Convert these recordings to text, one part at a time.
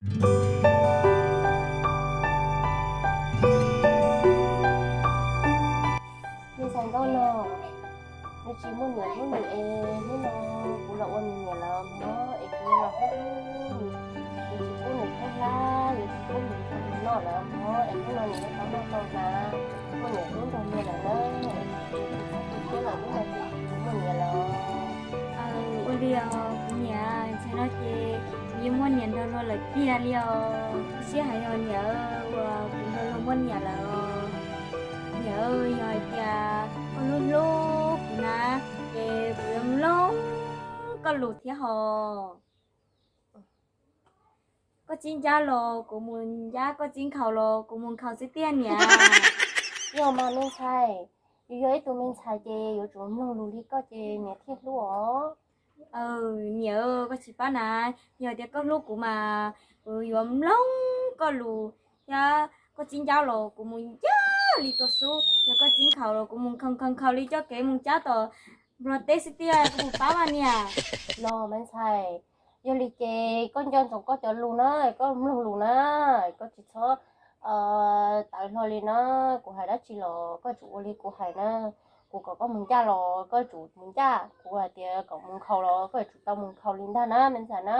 Me ntxhais Nkauj Nog, nws tsis muaj niam hlub nws es hnub no kuv los ua nws niam lawm mog, es kuv los hlub hlub nws, yuav tsis pub nws pheej hlab, yuav tsis pub nws noj lawm mog, es hnub no nws yuav tau noj tau hnav, muaj niam hlub nrog luag lawm na, es kuv tsis txhob tu siab lawm, hnub no ces kuv muaj niam lawm. Ua li os kuv niam, ntxhais no ces kuv yeej muaj niam nrog luag lawm tiag li os. Siab heev os niam, uas kuv nrog luag muaj niam lawm os. Niam, yog hais tias koj hlub hlub kuv na, ces kuv yuav mloog koj lus thiab hos. Koj txib ncab los kuv mus ncab, koj txib nkhaus los kuv mus nkhaus xwb tiag niam. Yog mas me ntxhais, yus yog ib tug me ntxhais ces yuav tsum mloog lus li koj ces niam thiaj hlub os. Niam, koj tsis pab na, yog tias koj hlub kuv mas kuv yuav mloog koj lus thiab. Koj txib ncab los kuv mus ncab li tuaj xub, yog koj txib nkhaus los kuv mus nkhaus nkhaus nkhaus li coj kev mus ncab tom Nplog teb xwb tiag, koj puas pab mas niam? Los me ntxhais, yog li ces koj nco ntsoov koj cov lus na, koj mloog lus na, koj tsis txhob tawv hlo li na. Kuv hais dab tsi los koj tsum ua li kuv hais na. Kuv kom koj mus ncaj los koj tsum mus ncaj, kuv hais tias kom mus nkhaus los koj tsum tau mus nkhaus li ntag na me ntxhais na.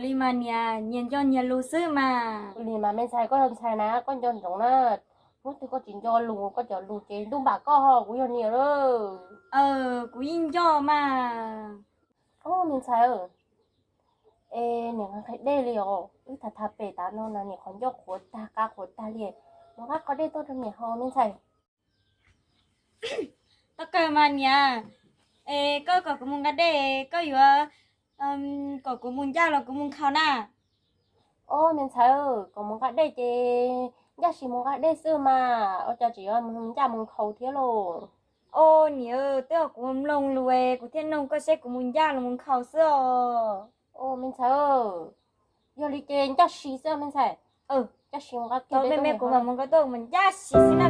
Li mas niam, nyias nco nyias lus xwb mas. Li mas me ntxhais, koj yog ntxhais na koj nco ntsoov na. Hnub twg koj tsis nco lus, koj cov lus ces ntuj npam koj ho, kuv yog niam lawm. Kuv yeej nco mas. Ob me ntxhais, es niam nqa qhov dej li os, wb tham tham pem tas no na niam qhov ncauj qhuav tag qab qhuav tag li. Mus nqa qhov dej tuaj rau niam haus me ntxhais. Tau kawg mas niam, es koj kom kuv mus nqa dej, koj yuav kom kuv mus ncaj los kuv mus nkhaus na? Ob me ntxhais, kom mus nqa dej ces ncaj si mus nqa dej xwb mas, ua cas tseem yuav mus ncaj mus nkhaus thiab lauj? Ob niam, twb yog kuv mloog lus es kuv thiaj noog koj seb kuv mus ncaj los mus nkhaus xwb os. Ob me ntxhais, yog li ces ncaj si xwb me ntxhais. Ncaj si mus nqa kiag dej, me me kuv mam mus nqa tuaj, mus ncaj si xwb na.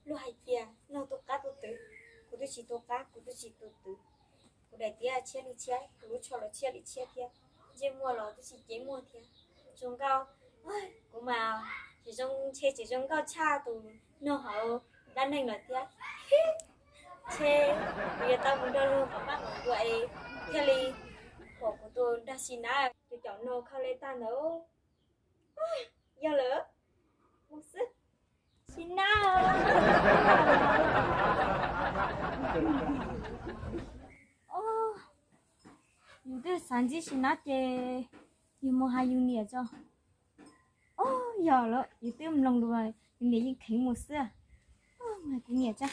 Luag hais tias nog tu qab tu twv, kuv twb tsis tu qab, kuv twb tsis tu twv. Kuv daim tiab tshiab li tshiab, kuv lub tsho los tshiab li tshiab thiab, ntsej muag los twb tsis cev muag thiab. Zoo nkauj, kuv mas tseem zoo, ntshe tseem zoo nkauj tshaj tus nog hauv dab neeg lawm thiab. Ntshe kuv yuav tau mus nrog luag kom pab kom ntua es thiaj li pom kuv tus nraug Sis Nab, tus caum nog khau le tag ntawd. Yog lawm, mus xwb. Sis Nab, yus twb xav ntsib Sis Nab ces yus mus hais yus niam tso. Yog lawm, yus twb mloog lus, yus niam yeej kheev mus xwb. Kuv niam tso.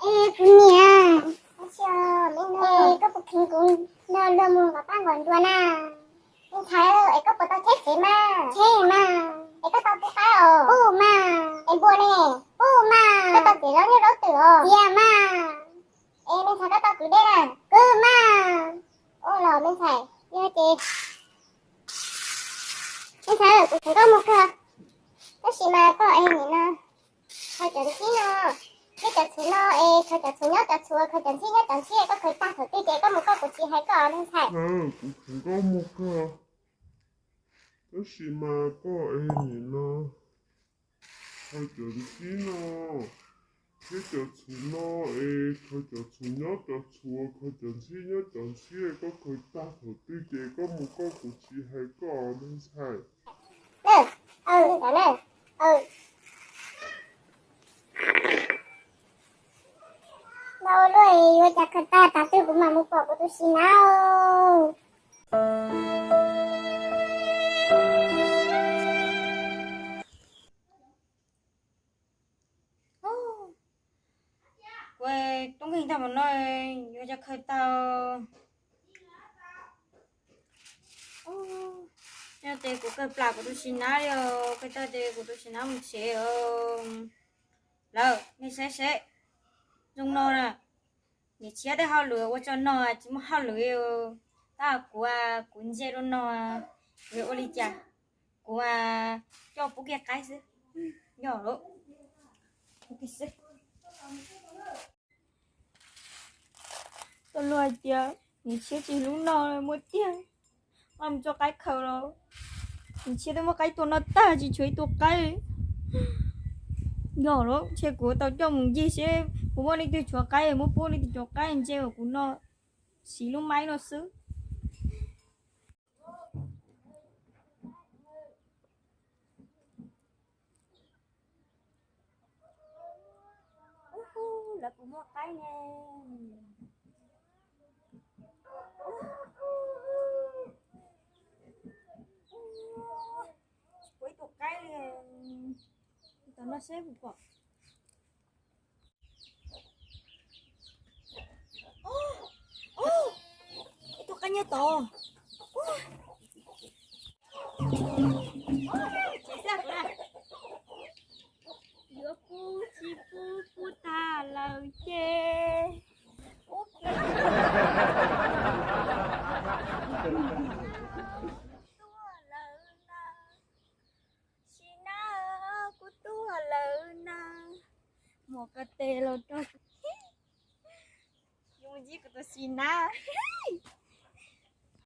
Es kuv niam, es koj puas kheev kuv nrog luag mus kom pab kom ntua na? Me ntxhais, es koj puas tau cheb tsev mas? Cheb mas. Es koj tau pub qaib os? Pub mas. Es npua ne? Pub mas. Koj tau txiav zaub nyuj zaub twm os? Txiav mas. Es me ntxhais, koj tau kwv dej na? Kwv mas. Ua los me ntxhais, yog ces me ntxhais, kuv thov koj mus kawg. Tab sis mas koj es nim no khaws cov ntsib no thiab cov txhuv no es khaws cov txhuv nyob cov txhuv, khaws cov ntsib nyob cov ntsib, koj khaws tag thaum twg ces koj mus koj, kuv tsis hais koj me ntxhais. Kuv thov koj mus kawg. Tab sis mas koj es nim no khaws cov ntsib no thiab cov txhuv no es khaws cov txhuv nyob cov txhuv, khaws cov ntsib nyob cov ntsib, koj khaws tag thaum twg ces koj mus koj, kuv tsis hais koj me ntxhais. Ua luaj, yuav cas khaws tag, tav twg kuv mam mus pom kuv tus Sis Nab. Kuv tub nkeeg tag npaum no, yuav cas khaws tau. Yog ces kuv kawg plam kuv tus Sis Nab li os, kawg tag ces kuv tus Sis Nab mus tsev os. Lawm, nej saib seb, zoo no na, niam tshiab tej hauj lwm ua tso no tsis muaj hauj lwm li. Tab kuv, kuv ntse rau no, kuv yuav ua li cas? Kuv coj pub kiag qaib xwb. Yog lawm, tau luag hais tias niam tshiab tsis hlub no muaj tiag, mus tso qaib khaws los, niam tshiab twb muab qaib tua no tag tsis tshuav ib tug qaib. Yog lawm, ntshe kuv tau coj mus ncig seb puas muaj leej twg tshuav qaib, muab pub leej twg tshuav qaib, ntse uas kuv no siv lub maib no xwb. Lawv puas muaj qaib ne? Tsis pom ib tug qaib li. Tom no seb puas pom. Ib tug qaib nyob tod. Yuav pub tsis pub, pub tag lawm ces pub kiag. Tuag lawm na, sim na, kuv tuag lawm na. Muab ko tes los rau, yuav mus ntsib kuv tus sim na.